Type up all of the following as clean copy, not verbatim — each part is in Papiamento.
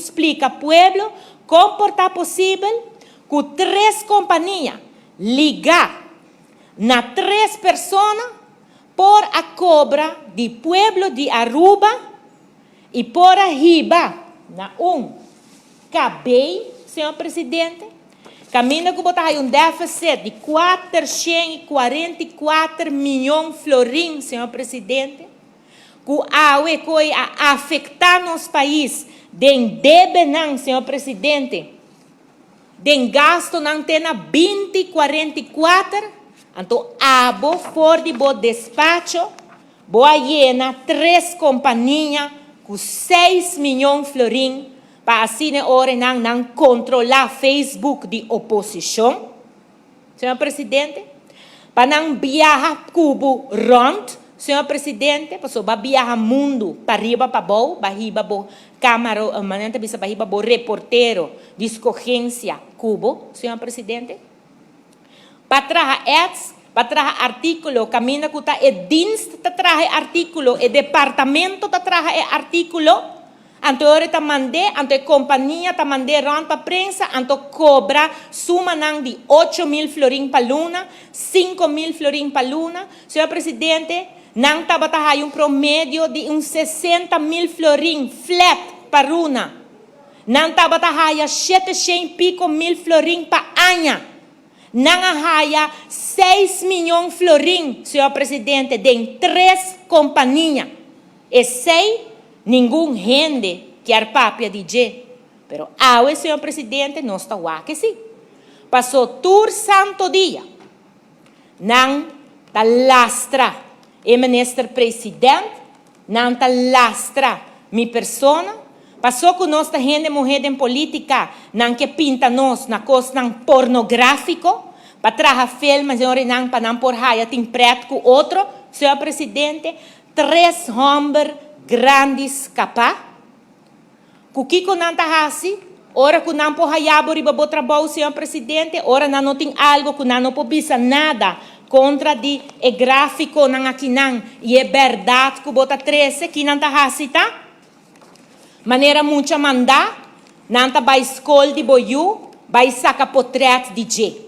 splica pueblo con por ta posibel cu tres compania liga na tres persona por a cobra di pueblo di Aruba y por a hiba na un KB, señor Presidente, caminda cu bo ta un deficit di 444 miyon florin, señor Presidente, cu awe cu a afecta nos pais den debenan, señor Presidente, den gastonan te na 2044. Anto abo for di bo despacho, bo a yena tres compania cu 6 miyon florin pa asina ora nan controla Facebook di oposicion, señor Presidente, pa nan biaha cu bo rond, señor Presidente, paso bo a biaha mundo pariba pa bou, bo a hiba bo camera, manera bisa, bo a hiba bo reportero di escogencia cu bo, señor Presidente, pa traha ads, pa traha articulo, caminda cu ta e dienst ta traha articulo, e departamento ta traha e articulo, anto ora ta mand'e, anto e compania ta mand'e rond pa prensa, anto cobra sumanan di 8 mil florin pa luna, 5 mil florin pa luna. Señor Presidente, nan tabata un promedio di un 60 mil florin flat pa luna. Nan tabata haya 700 pico mil florin pa aña. Nan a haya 6 miyon florin, señor Presidente, den tres compania. Esey, ningun hende kier papia di dje. Pero awe, señor Presidente, nos ta wak si. Paso tur santo dia, nan ta lastra e minister presidente, nan ta lastra mi persona, paso cu nos ta hende muhe den politica, nan ke pinta nos na cosnan pornografico, pa traha film, señor, nan pa nan por haya tin pret cu otro, señor Presidente, tres homber grandi scapa. Cu kico nan ta hasi? Ora cu nan por haya bo riba bo trabou, señor Presidente, ora nan no tin algo cu nan no por bisa nada contra di e graficonan akinan y e berdad cu bo ta trece, ki nan ta hasi ta? Manera mucha manda, nan ta bay scol di bo yiu, bay saca potret di dje.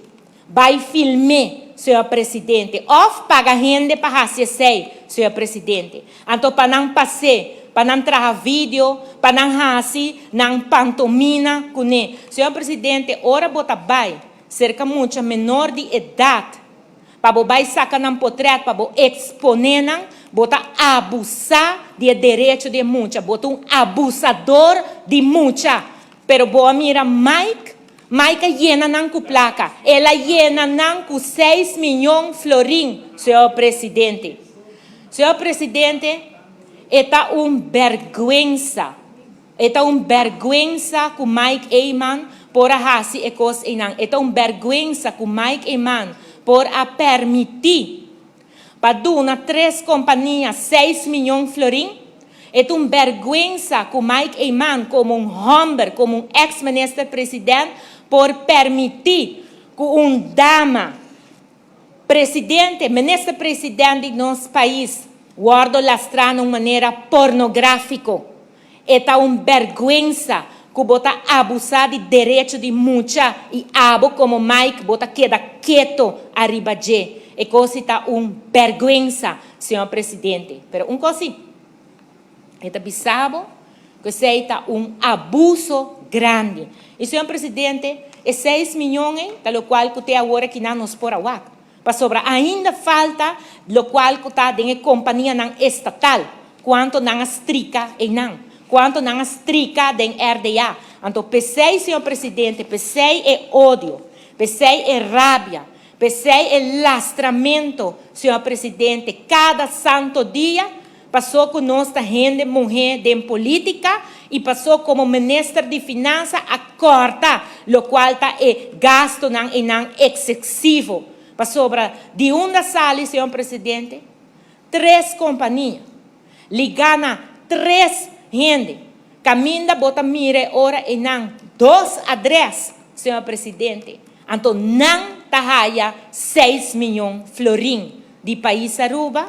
Bay film'e, señor Presidente. Of paga hende pa hasi esey, señor Presidente. Anto pa nan pase, pa nan traha video, pa nan hasi, nan pantomina cune. Señor Presidente, ora bo ta bay, cerca mucha menor di edad, pa bo bay saca nan potret, pa bo expone nan, bo ta abusa di derecho di mucha, bo ta un abusador di mucha. Pero bo a mira Mike, Mike a yena nan cu placa. El a yena nan cu 6 miyon florin, señor Presidente. Señor Presidente, ta un berguensa. Ta un berguensa cu Mike Eman por a hasi e cos eynan. Ta un berguensa cu Mike Eman por a permiti pa duna tres compania 6 miyon florin. Ta un berguensa cu Mike Eman, como un homber, como un ex-minister presidente, por permiti cu un dama, presidente, minister presidente di nos pais, wordo lastra di un manera pornografico. Ta un berguensa cu bo ta abusa di derecho di mucha y abo como Mike bo ta keda keto ariba dje. E cos ta un berguensa, señor Presidente. Pero un cos, ta bisa bo cu esey ta un abuso grandi. Y, señor Presidente, e 6 miyon, ta locual cu te awor aki nan nos por a wak. Pasobra ainda falta locual cu ta den companianan estatal, cuanto nan a strika eynan, cuanto nan a strika den RDA. Anto, p'esey, señor Presidente, p'esey e odio, p'esey e rabia, p'esey e lastramento, señor Presidente, cada santo dia, paso cu nos ta hende muhe den politica y paso como minister di Finansa a corta locual ta e gastonan eynan excesivo. Pasobra di unda sali, señor Presidente, tres compania, liga na tres hende, caminda bo ta mira ora eynan dos adres, señor Presidente. Anto nan ta haya 6 miyon florin di pais Aruba.